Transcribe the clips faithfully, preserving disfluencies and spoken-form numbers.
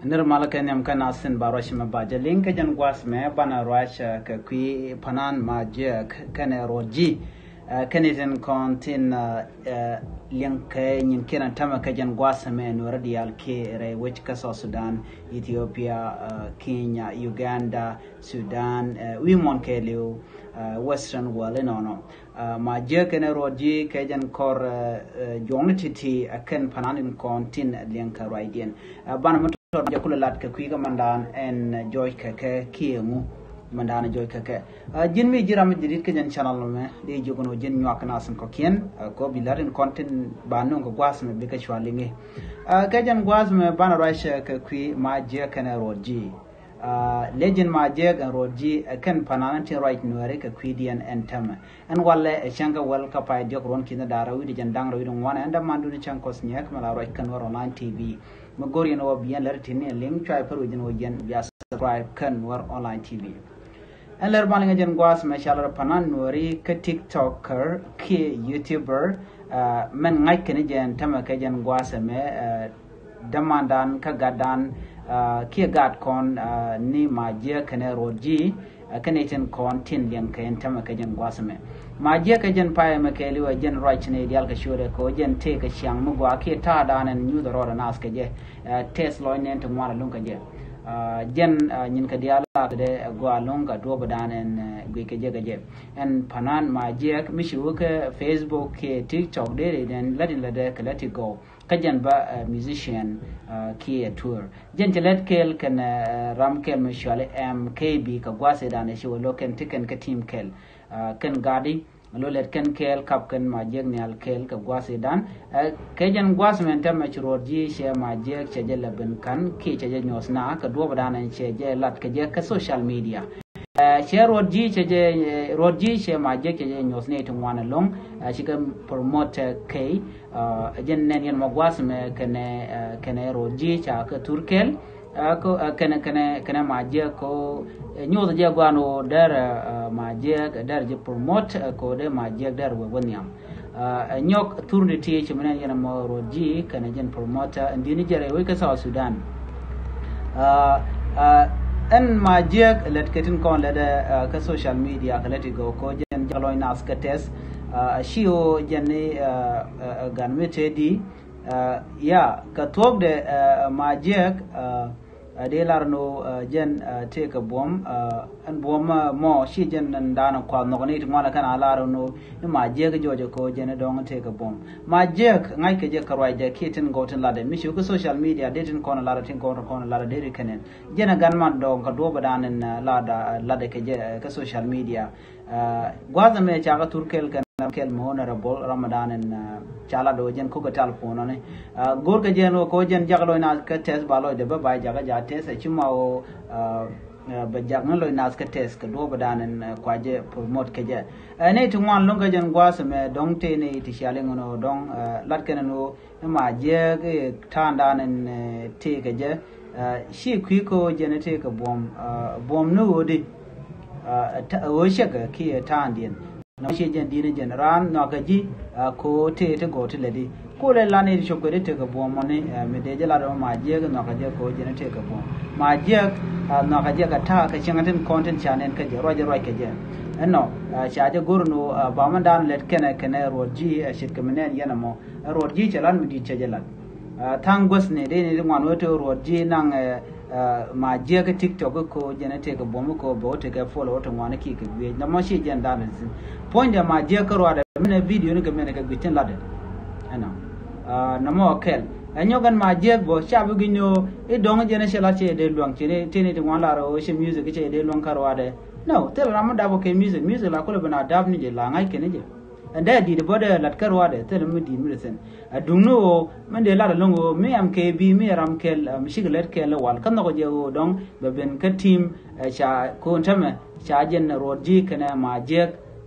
Nir malä kɛ nhiam kä nasin ba ruac mɛ ba jɛ liŋ kä jɛn guas mɛ banɛ ruac kɛ kui̱ panan ma jiɛk kɛnɛ ruɔt ji̱. Kɛnɛ tin kɔn tin liŋ kɛ nyin kiran tämɛ kɛ jɛn guas mɛ nuɔrɛ dial kiɛ rɛy wec kä South Sudan, Ethiopia, Kenya, Uganda, Sudan, wi̱i̱ muɔn kɛɛliw, Western world inɔnɔ. Ma jiɛ kɛnɛ ruɔt ji̱ kɛ jɛn kɔr juɔŋni ti̱ti̱ ɛ kɛn panan in kɔn tin liɛŋ kɛ ruacdiɛn. Banɛ mi tɔt jɛ kulɛ lat kɛ kui̱ kä mandan ɛn jɔc kɛ kɛ kiɛ ŋu mandan jɔc kɛ kɛ. Ji̱n mi ji̱ ram mi ji̱ rit kä jɛn channel mɛ di ji̱ kun wä ji̱n nyuak kɛ nasin kɔkiɛn kɔ bi lat in kɔn tin ba nuŋ kɛ guas mɛ bi kɛ cua liŋi. Kɛ jɛn guas mɛ banɛ ruac kɛ kui̱ ma jiɛ kɛnɛ ruɔt ji̱. Legend ma jiɛk ɛn ruɔt ji̱ ɛ kɛn panan tin ruac nuɛri kɛ kui̱diɛn ɛn tämɛ. Ɛn walɛ ɛ cäŋ kä wäl kä pay diɔk ruɔn ki̱n da̱rä wi̱cdɛ jɛn da̱ŋ rɛw wi̱cdɛ ŋuan ɛn däman duni cäŋ kɔs nyɛk mɛ la ruac kɛn wär online T V. Mɛ go̱r yɛn wä bi yɛn lär ti̱n ni liŋ cuay pär wi̱cdɛ wä yɛn bia subscribe kɛn wär online T V. Ɛn lär ban liŋ ɛ jɛn guas mɛ ca lär panan nuɛri kä TikToker kiɛ YouTuber. Mɛn ŋa̱c kɛn jɛn tämɛ kɛ jɛn guas mɛ dämandan kä gatdan kiɛ gat kɔn ni ma jiɛ kɛnɛ ruɔt ji̱. Kɛnɛ tin kɔn tin liɛŋ kɛ in tämɛ kɛ jɛn guas mɛ. Ma jiɛ kɛ jɛn payɛ mɛ kɛ liwɛ jɛn ruac ni dial kɛ ciötɛ kɛ jɛn tëë kɛ ciaŋ mi gua kiɛ ta̱a̱dan ɛn nyuth rɔɔdɛ nath kɛ jɛ. Tɛth lɔc nɛn ti ŋuan ɛluŋ kɛ jɛ. Jɛn nyin kɛ dial la kɛ dɛ gua luŋ kɛ duɔpdan ɛn guic kɛ jɛ kɛ jɛ. Ɛn panan ma jiɛk mi ci wä kɛ Facebook kiɛ TikTok dee dee nɛn lät in lät dɛ kɛ lät ti gɔw. Kä jɛn bä musician kiɛ tour. Jɛn cɛ lɛt kɛɛl kɛn ram kɛɛl mi cuali M K B kɛ gua̱sidan ɛ ci wä lo̱k kɛn ti kɛn kä tim kɛɛl. Kɛn gadi lo lɛt kɛn kɛɛl kap kɛn ma jiɛk nhial kɛɛl kɛ gua̱sidan. Kɛ jɛn gua̱s mɛn tɛmɛ ci ruɔt ji̱ cɛ ma jiɛk cɛ jɛ lɛ ben kan kiɛ cɛ jɛ nyuɔth na kɛ duɔpdan ɛn cɛ jɛ lat kɛ jɛ kɛ social media. Cɛ ruɔt ji̱ cɛ jɛ ruɔt ji̱ cɛ ma jiɛk cɛ jɛ nyuɔth ni ti ŋuan ɛlɔŋ. Cikɛ promote kɛy. Jɛn nɛn yɛn mɔ gua̱a̱th mɛ kɛnɛ kɛnɛ ruɔt ji̱ ca kɛ thur kɛl. Kɛnɛ kɛnɛ kɛnɛ ma jiɛk ko nyuɔth jɛ guan ɣöö dɛr ma jiɛk dɛr ji̱ promote ko dee ma jiɛk dɛr wek wä nhiam. Ɛ nyɔk thurni ti ci mi nɛn yɛn mɔ ruɔt ji̱ kɛnɛ jɛn promoter ɛn di̱ni jɛ rɛy wec kä South Sudan. Ɛn ma jiɛk lɛt kɛ tin kɔn lɛt kä social media kɛ lɛt igɔ ko jɛn jak lɔny nath kä tɛth. Ci ɣöö jɛn ni gan mi tëë di ya kɛ thuɔ̱kdɛ ma jiɛk. Ɛ dee lar ni ɣöö jɛn tëëkɛ buɔ̱m ɛn buɔ̱m mɔ ci jɛn ɛn da̱a̱n kuath nhɔk ni ti ŋuan kɛn a lar ni ɣöö ni ma jiɛk jɔɔcɛ kɛ ɣöö jɛn dɔ̱ŋ tëëkɛ buɔ̱m. Ma jiɛk ŋa̱ckɛ jɛ kɛ ruacdɛ kiɛ tin gɔw tin latdɛ mi ci wä kä social media dee tin kɔn latdɛ tin gɔw tin kɔn latdɛ dee ri kɛnɛn. Jɛn ɛ gan man dɔ̱ŋ kɛ duɔ̱ɔ̱pɛ da̱a̱n ɛn latdɛ latdɛ kɛ jɛ kä social media. Gua̱th ɛmɛ cakɛ thur kɛl kɛn ram kɛl mɛ honorable Ramadan ɛn ca lat ɣöö jɛn ko̱kɛ tal puɔ̱nɔni. Go̱rkɛ jɛn ɣöö kɛ ɣöö jɛn jak lɔc nath kä tɛth ba lɔcdɛ bä ba jakä ja tɛth ɛ ci ma ɣöö bɛ jak ni lɔc nath kä tɛth kɛ duɔ̱ɔ̱pɛ da̱a̱n ɛn kua jɛ promote kɛ jɛ. Ɛ ni ti ŋuan lo̱ŋ kɛ jɛn gua̱th ɛmɛ dɔ̱ŋ tëë ni ti ciali ŋun ɣöö dɔ̱ŋ lat kɛn ɛn ɣöö Ni ma jiɛɛk i̱ ta̱a̱ndan in tëëkɛ jɛ. Ci kui̱ ko̱ jɛn tëëkɛ buɔ̱m buɔ̱m ni ɣöödi. Ɣöö cɛkɛ kiɛ ta̱a̱ndiɛn nɔ ci jɛn di̱n jɛn raan nhɔakɛ ji̱. Ko̱ tëë ti gɔ̱r ti lɛ di ko̱ lɛ lan i̱ ti cop kɛ di tëëkɛ buɔ̱m mɔni. Mi dee jɛ lat ma jiɛɛk nhɔakɛ jɛ ko̱ jɛn tëëkɛ buɔ̱m ma jiɛɛk. Nhɔakɛ jɛ kɛ ta̱a̱ kɛ cieŋ tin kɔn tin ca nɛn kä jɛ ruac ruac kɛ jɛ. Ɛnɔ ca jɛ go̱r ni ba mɛn daan lɛt kɛnɛ kɛnɛ ruɔt ji̱ ce̱tkɛ mi nɛn yɛn ɛmɔ. Ɛ ruɔt ji̱ cɛ lat mi di̱i̱t cɛ jɛ lat. Tha̱a̱ŋ guäthni dee ni ti ŋuan wee te ruɔt ji̱ naŋ ma jiɛk kä TikTok kä ko̱ jɛn ɛ tëëkɛ buɔ̱m kä ko̱ bɛ wä tëëkɛ follow wä te ŋuan kä kiɛ kɛ guiec nɔmɔ ci jɛn da̱a̱n ɛ thi̱n. Puɔ̱nydɛ ma jiɛk kä ruaadɛ minɛ video ni kɛ minɛ kɛ guic tin latdɛ. Ɛnɔ nɔmɔ kɛl ɛ nyɔk ɛn ma jiɛk bä ca bi guic ni ɣöö i̱ dɔ̱ŋ jɛn ɛ cɛ lat cɛ jɛ dee luäŋ ci ni ti ni ti ŋuan lar ɣöö cɛ music cɛ jɛ dee luäŋ kä ruaadɛ. No thilɛ ram mi dap ɔ kɛ music, music la kulɛ ben a dap ni jɛ la ŋa̱c kɛn ni jɛ. Ɛn dee di̱t bä dee lat kä ruaadɛ thilɛ mi di̱t mi dee thi̱n. Ɛ duŋni ɣöö mi dee lat ɛlɔ̱ŋ ɣöö mi M K B mi ram kɛl mi cikɛ lät kɛl wal kä nhɔk jɛ ɣöö dɔ̱ŋ bɛ ben kä tim. Ca ko̱n tämɛ ca jɛn ruɔt ji̱ kɛnɛ ma jiɛk.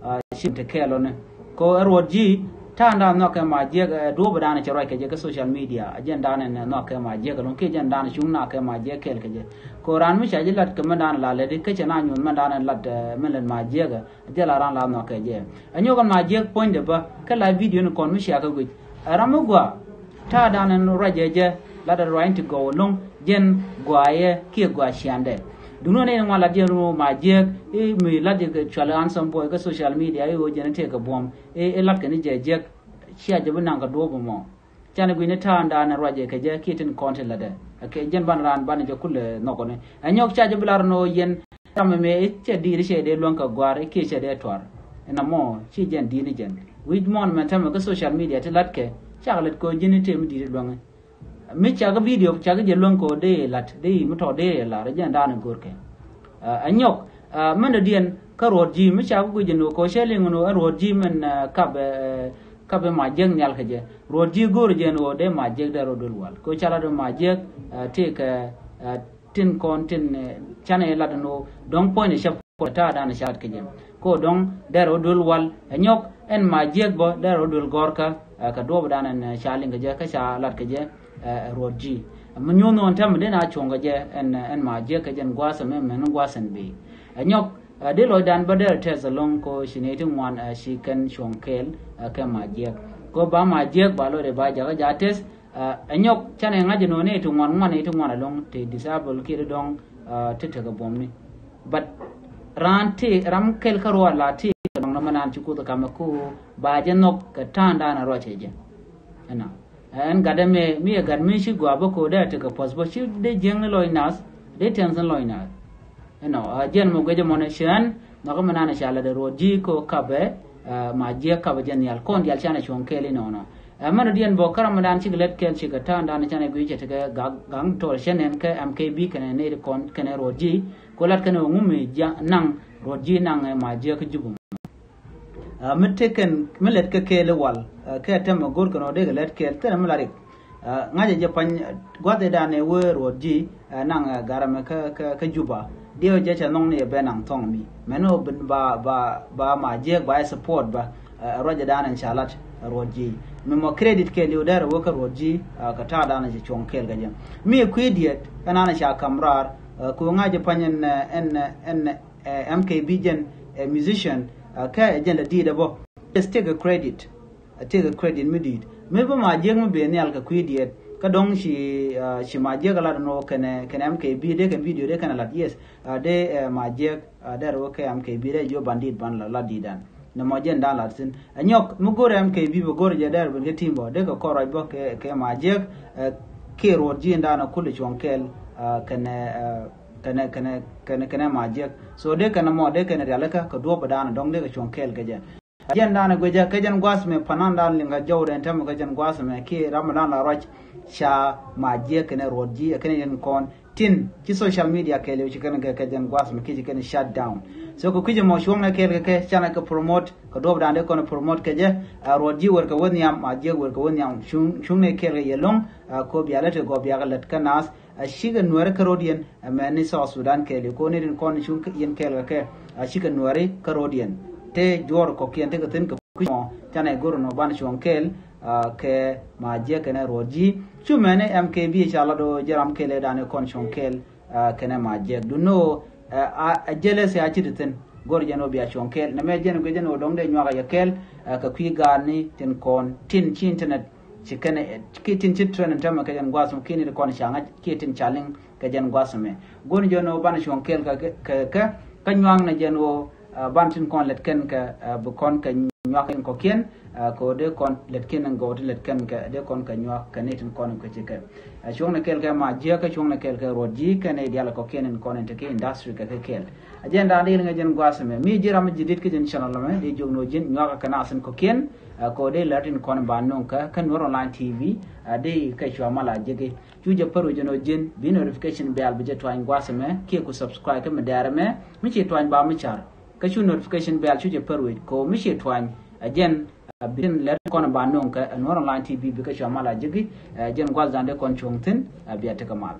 Ci te kɛɛl ɔni ko ɛ ruɔt ji̱ ta̱a̱ndan nhɔakɛ ma jiɛk. Duɔ̱ɔ̱pdan cɛ ruac kɛ jɛ kä social media a jɛn dan ɛn nhɔakɛ ma jiɛk ɛlɔ̱ŋ kiɛ jɛn dan cuŋ nakɛ ma jiɛk kɛɛl kɛ jɛ. Ko raan mi ca ji̱ lat kɛ mɛn dan la lɛt i̱ kä cɛ na nyuɔ̱th mɛn dan lat mɛn lɛt ma jiɛk. Jɛ la raan la nhɔakɛ jɛ. Ɛ nyɔk ɛn ma jiɛk puɔ̱nydɛ bä kä la video ni kɔn mi cia kä guic. Ɛ ram mi gua ta̱a̱ dan ɛn ruacɛ jɛ lat ɛ ruac in ti gɔw ɛlɔ̱ŋ. Jɛn gɔaa yɛ kiɛ gɔaa ciandɛ. Duŋni ni ŋuan lat jɛn ru Majiɛk i̱ mi lat jɛ kɛ cual Handsome Boy kä social media i̱ ɣöö jɛn i̱ tëëkɛ buɔ̱m i̱ lat kɛ ni jɛ jiɛk. Cia jɛ bi naŋ kɛ duɔ̱ɔ̱p ɛmɔ. Canɛ gui̱ni ta̱a̱ nda̱a̱n ruacɛ kɛ jɛ kiɛ tin kɔn ti lätdɛ. Kɛ jɛn ban raan ban jɛ kulɛ nhɔkɔni. Ɛ nyɔk cia jɛ bi lar ni ɣöö yɛn ram ɛmɛ i̱ cɛ di̱i̱t i̱ cɛ dee luäŋ kɛ gua̱a̱r i̱ kiɛ cɛ dee tuar. Ɛn amɔ ci jɛn di̱i̱t ni jɛn wi̱c muɔ̱ɔ̱n mɛn täämɛ kä social media ti latkɛ. Cakɛ lät kɛ ɣöö ji̱n i̱ tëë mi di̱i̱t i̱ luäŋi. Mi cakɛ video cakɛ jɛ luäŋ kɛ ɣöö dee i̱ la̱t dee i̱ mi tɔ̱ dee i̱ la̱r jɛn da̱a̱n i̱ go̱rkɛ. Ɛ nyɔk mɛn dɔ̱diɛn kä Ruɔ̱t Ji̱ mi cakɛ guic ɛn ɣöö kɛ ɣöö cɛ liŋ ɛn ɣöö ɛ Ruɔ̱t Ji̱ mɛn kap ɛ kap ɛ Majiɛk nhial kɛ jɛ. Ruɔ̱t Ji̱ go̱o̱r jɛ ɛn ɣöö dee Majiɛk dee rɔ duël wal kɛ ɣöö ca lat ɛ Majiɛk tëëkɛ tin kɔn tin canɛ lat ɛn ɣöö dɔ̱ŋ puɔ̱nydɛ cɛ puɔ̱nydɛ ta̱a̱ da̱a̱n ca lat kɛ jɛ. Kɛ ɣöö dɔ̱ŋ dee rɔ duël wal ɛ nyɔk ɛn Majiɛk bä dee rɔ duël gɔ̱rkä. Kɛ duɔ̱ɔ̱p da̱a̱n ɛn ca liŋ kɛ jɛ kä ca lat kɛ jɛ. Ɛ Ruɔ̱t Ji̱ mi nyuɔ̱n ɣän täämɛ dee na cuɔ̱ŋ kɛ jɛ ɛn ɛn Majiɛk kɛ jɛn gua̱a̱th ɛmɛ mɛn gua̱a̱th ɛn bëë. Ɛ nyɔk dee lɔcdan bä dee rɔ tɛth ɛlɔ̱ŋ kɛ ɣöö ci nɛy ti ŋuan ci kɛn cuɔ̱ŋ kɛɛl kɛ Majiɛk. Kɛ ɣöö ba Majiɛk ba lɔcdɛ ba jakä ja̱ tɛth. Ɛ nyɔk canɛ ŋa̱c ɛn ɣöö nɛy ti ŋuan ŋuan nɛy ti ŋuan ɛlɔ̱ŋ ti disable kiɛ ti dɔ̱ŋ ti tekɛ buɔ̱mni. But raan ti ram kɛl kä ruac la ti kɛ dɔ̱ŋ nɔmɔ naan ci Kuoth ɛ kamɛ ko ba jɛ nhɔk kɛ ta̱a̱ŋdan ɛ ruacɛ jɛ. Ɛnɔ ɛn gat ɛmɛ mi ɛ gat mi ci gɔaa bä ko dee tekɛ puɔ̱th bä ci dee jiäkni lɔc nath dee tɛnthni lɔc nath. Ɛnɔ ɛ jɛn mɛ guic ɛmɔnɛ ci ɣän nhɔkä mi naan ɛ ca lat ɛ Ruɔ̱t Ji̱ ko kapɛ. Majiɛk kapɛ jɛ nhial kɔn diaal canɛ cuɔ̱ŋ kɛɛl inɔnɔ. Ɛ mɛn dɔ̱diɛn bä kä ram mi daan cikɛ lät kɛɛl cikɛ ta̱a̱ŋdan canɛ guic cɛ tekɛ gaŋ tɔɔr cɛ nɛn kä M K B kɛnɛ nɛy ti kɔn kɛnɛ Ruɔ̱t Ji̱. Ko lat kɛn ɣöö ŋu mi jiaŋ naŋ Ruɔ̱t Ji̱ naŋ ɛ Majiɛk kä Jubɛ mɔ. Mi tekɛn mi lät kä kɛɛl i̱ wal kɛ tɛmɛ go̱r kɛn ɣöö dee kɛ lät kɛɛl thilɛ mi la rik. Ŋa̱cɛ jɛ pa̱ny gua̱th ëëdan ëë wee Ruɔ̱t Ji̱ naŋ ɛ gat ɛmɛ kä kä kä Juba. Diɛw jɛ cɛ nhɔŋni ɛ bɛ naŋ thɔŋ mi mɛn ɣöö bin ba ba ba Majiɛk ba ɛ support ba. Ɛ ruacɛ da̱a̱n ɛn ca lat ɛ Ruɔ̱t Ji̱. Mi mɔ credit kɛɛliw dɛr ɛ wee kä Ruɔ̱t Ji̱ kɛ ta̱a̱ da̱a̱n ɛ cɛ cuɔ̱ŋ kɛɛl kɛ jɛ. Mi ɛ kui̱ diet ɛn an ɛ ca ka̱m raar kɛ ɣöö ŋa̱cɛ pa̱ny ɛn ɛn ɛn M K B jɛn ɛ musician kɛ ɛ jɛn lɛ di̱i̱t ɛ bä. Just take a credit. Ɛ tekɛ credit mi di̱i̱t mi bi Majiɛk mi ben nhial kɛ kui̱ diet kä dɔ̱ŋ ci ci Majiɛk ɛ lat ɛn ɣöö kɛnɛ kɛnɛ M K B dee kɛn video dee kɛn ɛ lat yes. Dee Majiɛk dee rɛ wä kɛ M K B dee jiö bandit ban la lat di̱i̱t dan. Nɛ mɔ jɛn dan lat thi̱n ɛ nyɔk mi go̱rɛ M K B bɛ go̱rɛ jɛ dee rɛ ben kɛ team bä dee kɛ kɔn ruac bä kɛ kɛ Majiɛk. Kiɛ Ruɔ̱t Ji̱ in dan ɛ kulɛ cuɔ̱ŋ kɛɛl kɛnɛ kɛnɛ kɛnɛ kɛnɛ kɛnɛ Majiɛk. So dee kɛnɛ mɔ dee kɛnɛ rialikä kɛ duɔ̱ɔ̱p ɛ dan ɛ dɔ̱ŋ dee kɛ cuɔ̱ŋ kɛɛl kɛ jɛ. Jɛn da̱a̱n ɛ guicä kä jɛn gua̱a̱th mɛ panan da̱a̱n liŋ kä jɔw den tämɛ kä jɛn gua̱a̱th mɛ kiɛ ram da̱a̱n la ruac. Ca Majiɛk kɛnɛ Ruɔ̱t Ji̱ ɛ kɛnɛ jɛn kɔn tin ci social media kɛɛliw ci kɛn kɛ kä jɛn gua̱a̱th mɛ kiɛ ci kɛn shut down. So kɛ kui̱c ɛmɔ cuɔ̱ŋnɛ kɛɛl kɛ kɛ canɛ kɛ promote kɛ duɔ̱ɔ̱p da̱a̱n dee kɔn promote kɛ jɛ. Ruɔ̱t Ji̱ wër kɛ wä nhiam Majiɛk wër kɛ wä nhiam cuŋ cuŋnɛ kɛɛl kɛ yɛ lo̱ŋ. Ko bia lät kɛ gɔɔ bia kɛ lät kä naath. A cikɛ nuɛri kä ro̱diɛn. Ɛ mɛn ni South Sudan kɛɛliw ko ni rin kɔn cuŋ yɛn kɛɛl kɛ kɛ. A cikɛ nuɛri kä ro̱diɛn. Te juɔr kɔkiɛn te kɛ thi̱n kɛ kui̱c mɔ canɛ go̱r nɔ ban cuɔ̱ŋ kɛɛl. Kɛ Majiɛk kɛnɛ Ruɔ̱t Ji̱ cu mɛn ni M K B ca la do jɛ ram kɛɛl ɛ dan kɔn cuɔ̱ŋ kɛɛl. Kɛnɛ Majiɛk dun ni ɣöö a jɛlɛ sɛ a ci ti thi̱n. Go̱r jɛn ɣöö bia cuɔ̱ŋ kɛɛl nɛ mɛ jɛn guic jɛn ɣöö dɔ̱ŋ dee nyuak a yɛ kɛɛl. Kɛ kui̱ gaatni tin kɔn tin ci internet. Ci kɛn kiɛ tin ci trend in tämɛ kɛ jɛn gua̱a̱th mɛ kiɛ ni ti kɔn ca ŋa̱c kiɛ tin ca liŋ kɛ jɛn gua̱a̱th mɛ. Go̱n jɛn ɣöö banɛ cuɔ̱ŋ kɛɛl kɛ kɛ kɛ kä nyuaŋnɛ jɛn ɣöö ban tin kɔn lɛt kɛn kɛ bi kɔn kɛ nyuak in kɔ̱kiɛn. Kɛ ɣöö dee kɔn lɛt kiɛn in gɔw ti lɛt kɛn kɛ dee kɔn kɛ nyuak kɛ ni tin kɔn in kɛ ci kɛ. Cuɔ̱ŋnɛ kɛɛl kɛ Majiɛk kä cuɔ̱ŋnɛ kɛɛl kɛ Ruɔ̱t Ji̱ kɛn i̱ diaal kɔ̱kiɛn in kɔn in te ki industry kɛ kɛ kɛɛl. A jɛn da̱a̱n dee liŋɛ jɛn gua̱a̱th mɛ mi ji̱ ram mi ji̱ dit kä jɛn channel mɛ dee jiök ni ɣöö ji̱n nyuak kɛ naath in kɔ̱kiɛn. Kɛ ɣöö dee lɛr tin kɔn ba no̱o̱ŋ kä kä Nuer Online T V. A dee kɛ cua mal a jeki. Cu jɛ pär wi̱c ɛn ɣöö ji̱n bi notification bell bi jɛ tuany gua̱a̱th ɛmɛ kiɛ ku subscribe kä mi dɛɛr ɛmɛ mi ci tuany ba mi car. Kä cu notification bell cu jɛ pär wi̱c kɛ ɣöö mi ci tuany. Ɛ jɛn bi tin lɛr kɔn ba no̱o̱ŋ kä Nuer Online T V bi kɛ cua mal a jeki. Ɛ jɛn gua̱a̱th dan dee kɔn cuɔ̱ŋ thi̱n. Ɛ bia tekɛ mal.